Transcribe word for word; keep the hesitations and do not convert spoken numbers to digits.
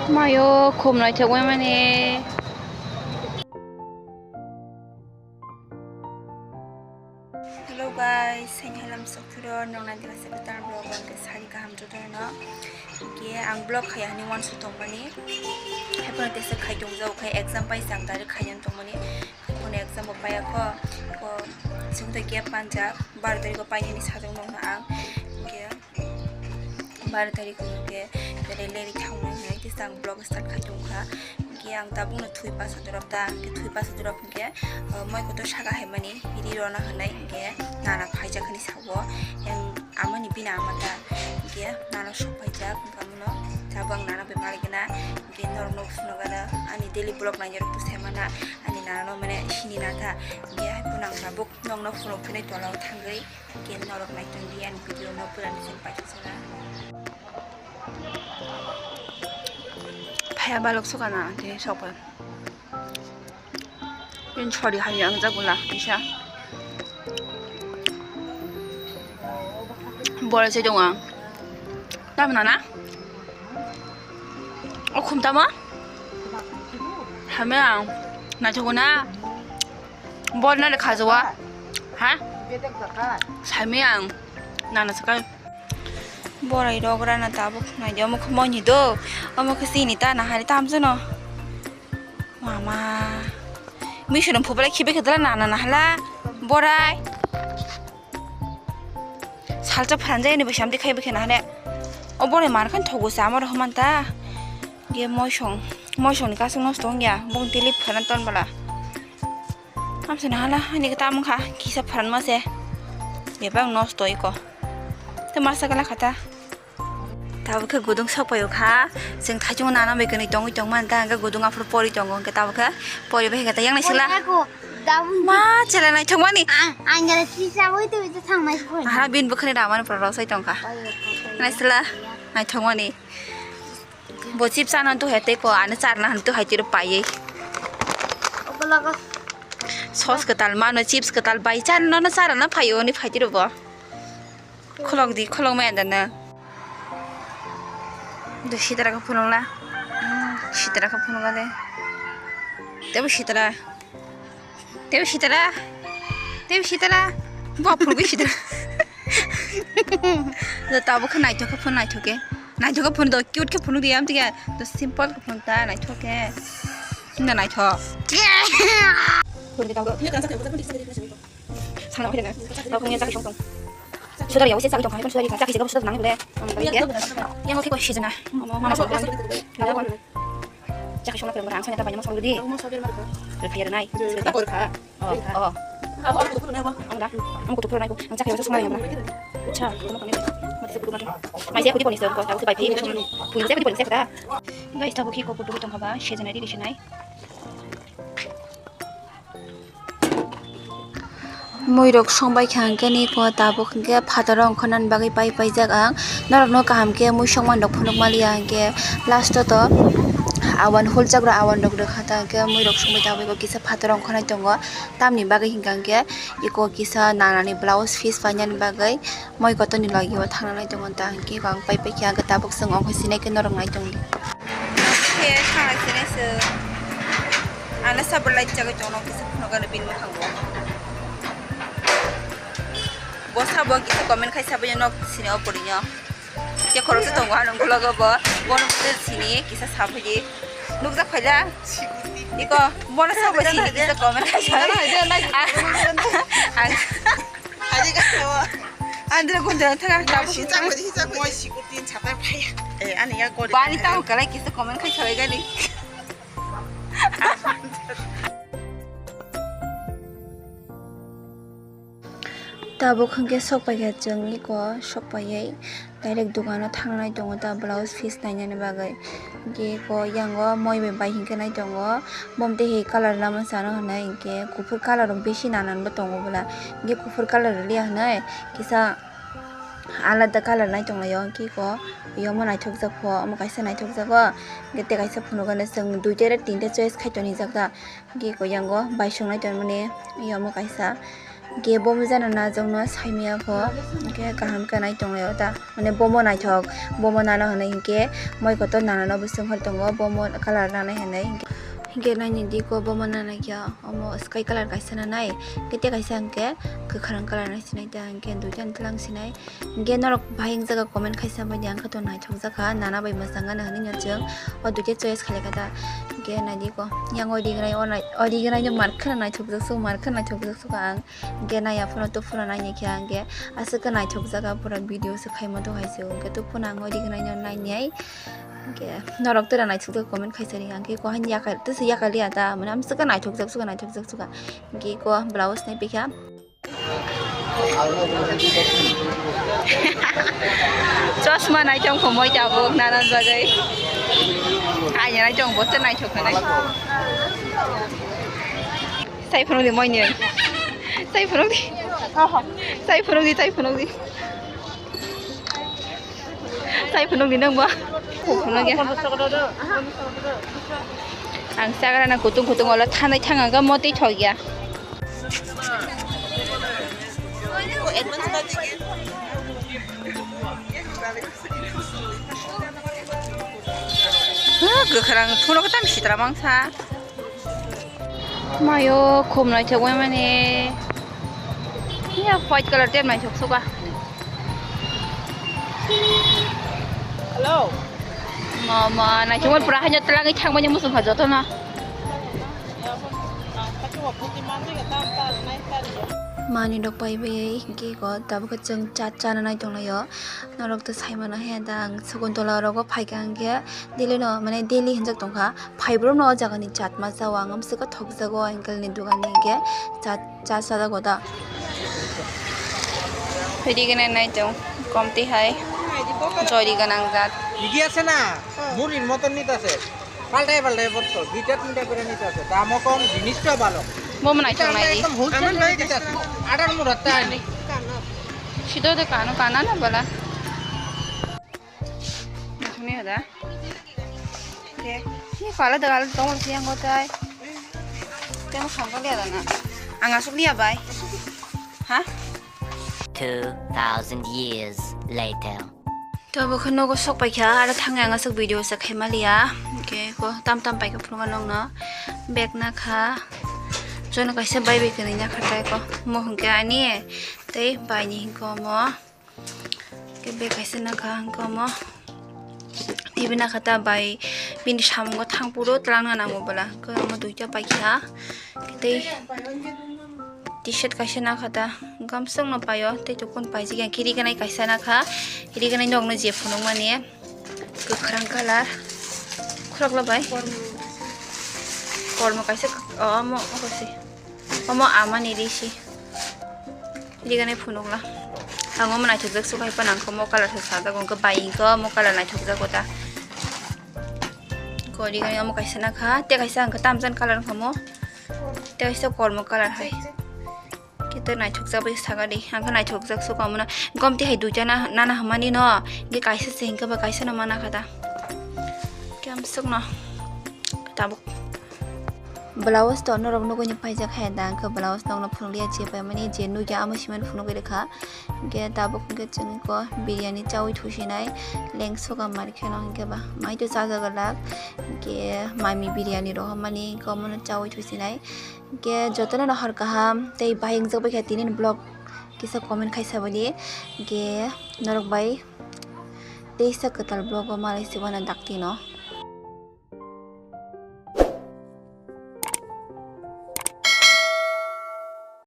Mayo, khum naithok bai mani. Hello guys, saini halam sokthuro, nongna dila se betar vlog, ang ke sari kaham joto no. Ke ang vlog khaya hani wansu tongmani. Hai pura tesa khai tong jau khai exam pai sang dari khaya tongmani. Hai pura exam bo paya ko, ko sung to gap panjak, bar dari ko pai ni sajak nongna ang. Ke Baro tarikh hwnkhe belai leri thangna hinwi tisa ang vlog start khai tongkha. Hwnkhe ang tabukno thwi pasa dorop ta, hwnkhe thwi pasa dorop hwnkhe, uh, moi kotor saka hai mani ri rona hwnwi hwnkhe nana phaijak hwnwi sao. Yang amani bini ama ta hwnkhe nana sok phaijak, hwnkhe amono tabuk ang nana bai malai gana, hwnkhe norokno phunukgana ani daily vlog nainai rok to sai mana ani nana no mane sini na ta, hwnkhe hai phano ang tabuk nokno phunuk phunai tola o thangwi. Ken norok naitung di ani video no pura ni sen paithak sana. Phaya balok sokana te sokpa. Ken chori hai ang jagula kisa. Bora se dong ang. Tam na na? O khum tamo? Hame ang. Na chogona. Bol na le khajawa. Ha? Saimai ang. Nana sakai. Borai rok rana tabuk nai de omo khe moni do. Omo khe sini ta na hari tam jano. Mama. Misunum phubala khibe khedala nana na hala. Borai. Salsa phanjai ni bwsam de khai bwkhe na hane. O bore mar khan thogo sa amar homan ta. Ge moisong, moisong ni kasung nosto wngya. Bong tili phana ton bala. Amsa na hala ani ta mungkha kisa phan ma se. Bebak nosto iko. Te masa gala khata. Tabuk khe gudung sok paio kha. Chwng thaichung nana bai kwnwi tongwi tongma hwnkhe hwnkhe gudung aphuru pori tongo hwnkhe tabuk khe pori bai khe ta yang naisila. Pori ako, dabun. Ma chela naithok mani. Ang, ang gala sisa oi to ito thang nai phone. Aha bin bukhani ramani pura rosai tongkha. Pori ako, pori. Naisila naithok mani. Bo chips ano to hete ko ano charna han to hai tiro paiye. Ogo logo. Sos kwtal mano chips kwtal bai charna no charna phaio ni phai tiro bo. Khulok di, khulok maya dana. Do sitara ka phunuk la. Hmm, sitara ka phunuk ale. Tebo sitara. Tebo sitara. Tebo sitara. Bo phunuk sitara. Do tabo khe naithok khe phun naithok khe. Naithok khe phun do cute khe phunuk di am tiga. Do simple khe phun ta naithok khe. Hinda naithok. Phun di tabo. Sana phai na. Tabo khe chakhi song song. Sudar yawi se chakhi tong khai, sudar ka chakhi se sudar nang le. Yang oke ko sijana. Mama song. Chakhi song na perang song ta banyak song di. Phai nai. Oh, oh. Ang da. Ang kutu phai nai ko. Ang chakhi song na. Cha, ko ko ni. Mai se ko di ko ni se ko ta ko bai phi. Pun se ko di ko ni se ko da. Guys, tabo khe ko kutu tong khaba, sijana di sinai. Muirok songbai kha hwnkhe niko tabuk hwnkhe phataro wngkhornani bagwi pai paijak ang. Norokno kaham khe mui songmani rok phunuk maliya hwnkhe last o to awan hulchakra awan rok rwkha ta hwnkhe muirok songbai tabuk kisa phataro wngkhornai tongo. Tamni bagwi hinkha hwnkhe iko kisa nanani blouse piece painani bagwi. Moi kotorni logi o thangna nai tongo ta hwnkhe ang pai pai khe ang tabuk chwng ongkhai sinai khe norok nai tong di. Khe thangna sinai se. Ano sabor lai chagwi tongno kisa phunuk gana bini mwkhango. Bo sabo kisa comment khai sabai nok sini o pori no. Khe khoroksa tongo ano ulo go bo. Bono sini kisa sabai di. Nukjak phaila. Iko bono sabo sini kisa comment khai sabai. Ang Andra gunda thang ang tabu sini. Moi siku tin chapter phaya. Eh, ani ya gori. Bani tahu kalai kisa comment khai sabai gani. Tabuk hwnkhe sok paikha chwng iko sok paiwi. Direct dukano thangnai tongo ta blouse piece nainani bagwi. Hwnkhe ko yango moi bai bai hinkhe nai tongo. Bom tei hai colour lama sano hwnwi hinkhe kuphur colour rok bisi nanan bo tongo bwla. Hinkhe kuphur colour rwliya hwnwi kisa alada colour nai tonglaio. Hinkhe ko yomo naithokjak pho, omo kaisa naithokjago. Hinkhe tei kaisa phunukgano chwng duita aro tinta choice khai tonijak ta. Hinkhe ko yango bai songnai tongmani yomo kaisa. Hingke bomo jana najokno saimaya pho, hingke kaham khe nai tonglaio ta, mane bomo naithok, bomo nana hinwi hingke moi kotor nanano bo songkhar tongo, bomo colour nanai hinwi hingke, hingke naini diko bomo nanai khe omo sky colour kaisa nanai, hingke tei kaisa hingke kwkhwrang colour nai sinai ta, hingke duita tlang sinai, hingke norok bahai wngjaga comment khaisa bai di, ang khe to naithok jakha, nana bai mwchang gana hinwi no chwng o duita choice khailai kha ta, hingke naidi ko yang o rignai o nai, o rignai no mar kheno naithok jak suk, mar kheno naithok jak suk ang. Hingke nai aphano to phano naini khe hingke aswk khe naithok jaga pura video se khaima to hai se hingke to phano ang o rignai no naini ai hingke norok tera naithok jaga comment khaisa ri hingke ko hani yakar to se yakar liya ta mane amswk khe naithok jak suk naithok jak suk hingke ko blouse nai pikha. Chosma nai tong kho moi tabuk nanan bagwi. Ai nai tong bo te naithok khanai. Sai phunuk di moi ni. Sai phunuk di. Sai phunuk di, sai phunuk di. Sai phunuk di nang ba. Phunuk ya. Ang sagra na kutung kutung ola thanai thang ang ga motei thok ya. Kwkhwrang phunuk tam sitra mangsa. Mayo khum naithok bai mani. Ya white colour tep naithok suka. Hello. Ma ma naithok pura hanya telangwi thangmani musung kha joto na. Mani rok pai bai hingke ko tabuk chwng chat chana nai tonglaio. Norok to sai mano he da ang Saguntola rogo phaikha hingke daily no mane daily hinjak tongkha. Phaibrok no o jaga ni chat ma chao ang amswk thokjago uncle ni dogan ni hingke chat cha sajago da. Rignai nai tong komti hai jori ganang jat. Idi ase na? Murir moton nit ase. Paltai paltai borto, duita tinta kore nit ase. Damo kom, jinisho bhalo. Bo mwnai thok nai di. Ekdom wholesale rate nit ase. Adar mura ta ani. Sido de kano kana na bala. Nathuni hoda. Ke, ni pala de galo tong si yang gotai. Temo khangkang liya dana. Ang asuk liya bai. Ha? Two thousand years later. To bo khe nogo sok paikha, aro thangwi ang aswk video se khaima liya. Hwnkhe ko tam tam paikha phunukgo nokno. Bag nakha. Jono kaisa bai bai kwrwi nakha tai ko. Mo hwnkhe ani tei bai ni hwnkhe omo. Hwnkhe bag kaisa nakha hwnkhe omo. T V nakha ta bai bini samungo thang phuru twlangna nango bwla. Hwnkhe omo duita paikha. Tei T-shirt kaisa nakha ta, gamsokno paio, tei tukun paijak ya, khe riganai kaisa nakha, riganai nokno je phunukmani, kwkhwrang colour, khoroklo bai, kormo kaisa, omo, omo si, omo amani risi, riganai phunukla, ang omo naithokjak sukhai panang khe omo colour se sajak, hwnkhe bai hwnkhe omo colour naithokjago ta, ko riganai omo kaisa nakha, tei kaisa hwnkhe tamjani colour wngkha omo. Tei kaisa kormo colour hai. Khe tei naithokjak bai saka di. Ang khe naithokjak suka mano. Gomti hai duita na, nana hwnmani no. Hwnkhe kaisa se hwnkhe ba kaisa no mana kha da. Khe amswk no. Tabuk. Blouse to norok nugui ni paijak hai da. Ang khe blouse nokno phunukliya je paimani je nugya amo siman phunugui rwkha. Hwnkhe tabuk hwnkhe chwng ko biryani chaui thusinai lengsoka mar kheno hwnkhe ba mai to chajago lak hwnkhe mami biryani rohormani hwnkhe omono chaui thusinai hwnkhe jotono no hor kaham tei bahai wngjak baikha tini ni vlog kisa comment khai sabadi hwnkhe norok bai teisa kwtal vlog o malai se uanw daktino.